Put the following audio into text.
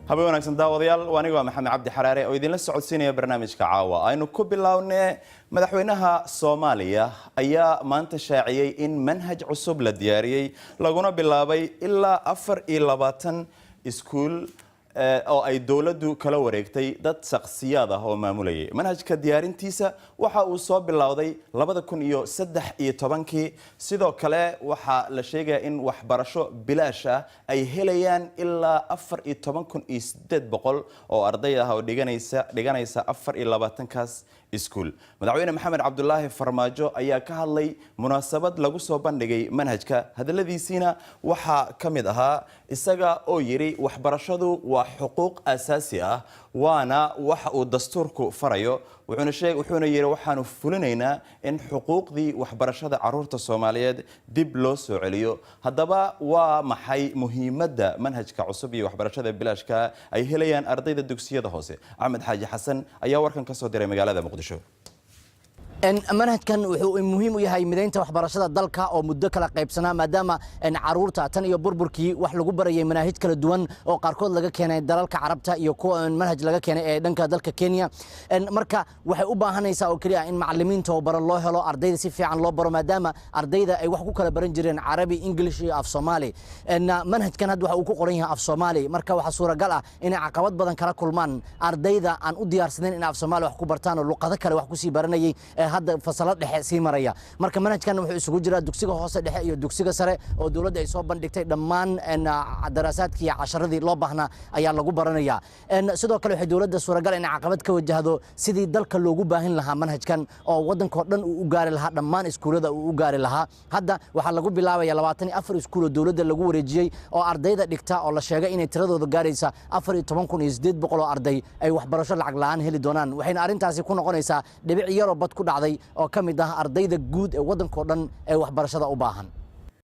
Habeen wanaagsan daawadayaal, aniga waa Maxamed Cabdi Xaraare oo idinla socodsiinaya barnaamijka caawa. Aynu ku bilownee, madaxweynaha Soomaaliya ayaa maanta shaaciyey in manhaj cusub la diyaariyey, laguna bilaabay ilaa 24 iskuul oo ay dowladdu kala wareegtay dad shakhsiyaad ah oo maamulayay. Manhajka diyaarintiisa waxa uu soo bilowday 2013-kii. Sidoo kale waxaa la sheegaya in waxbarasho bilaash ah ay helayaan ilaa 14,800 oo arday ah oo dhiganaysa 24-kaas iskuul. Madaxweyne Maxamed Cabdulaahi Farmaajo ayaa ka hadlay munaasabad lagu soo bandhigay manhajka. Hadaladiisiina waxaa ka mid ahaa isaga oo yidhi: "Waxbarashadu waa xuquuq asaasi ah, waana waxa uu dastuurku farayo." Wuxuuna yidhi: "Waxaanu fulinaynaa in xuquuqdii waxbarashada caruurta Soomaaliyeed dib loo soo celiyo." Haddaba waa maxay muhiimadda manhajka cusub iyo waxbarashada bilaashka ay helayaan ardayda dugsiyada hoose? Axmed Xaaji Xasan ayaa warkan ka soo diray magaalada Muqdisho. Manhajkan wuxuu muhiim u yahay midaynta waxbarashada dalka oo muddo kala qaybsanaa, maadaama caruurta tan iyo burburkii wax lagu barayay manaahij kala duwan oo qaarkood laga keenay dalalka Carabta iyo kuwa manhaj laga keenay ee dhanka dalka Kenya. Marka waxay u baahanaysaa oo keliya in macalimiin tababaro loo helo, ardayda si fiican loo baro, maadaama ardayda ay wax ku kala baran jireen Carabi, English iyo af Soomaali. Manhajkan hadda waxa uu ku qoran yahay af Soomaali. Marka waxaa suuragal ah inay caqabad badan kala kulmaan ardayda aan u diyaarsanayn in af Soomaali wax ku bartaan oo luqado kale wax kusii baranayay ee hadda fasalo dhexe sii maraya. Marka manhajkan wuxuu isugu jiraa dugsiga hoose dhexe iyo dugsiga sare oo dowladda ay soo bandhigtay. Dhammaan daraasaadkii iyo casharadii loo baahnaa ayaa lagu baranaya. Sidoo kale waxay dowladda suuragal inay caqabad ka wajahdo sidii dalka loogu baahin lahaa manhajkan oo waddankao dhan uu u gaari lahaa, dhammaan iskuullada uu u gaari lahaa. Hadda waxaa lagu bilaabaya 24 iskuul oo dowladda lagu wareejiyey oo ardayda dhigta oo la sheegay inay tiradooda gaaraysa 14,800 oo arday ay waxbarasho lacag la'aan heli doonaan. Waxayna arrintaasi ku noqonaysaa dhibic yaroo bad ku dhacday oo ka mid ah ardayda guud ee waddankao dhan ee waxbarashada u baahan.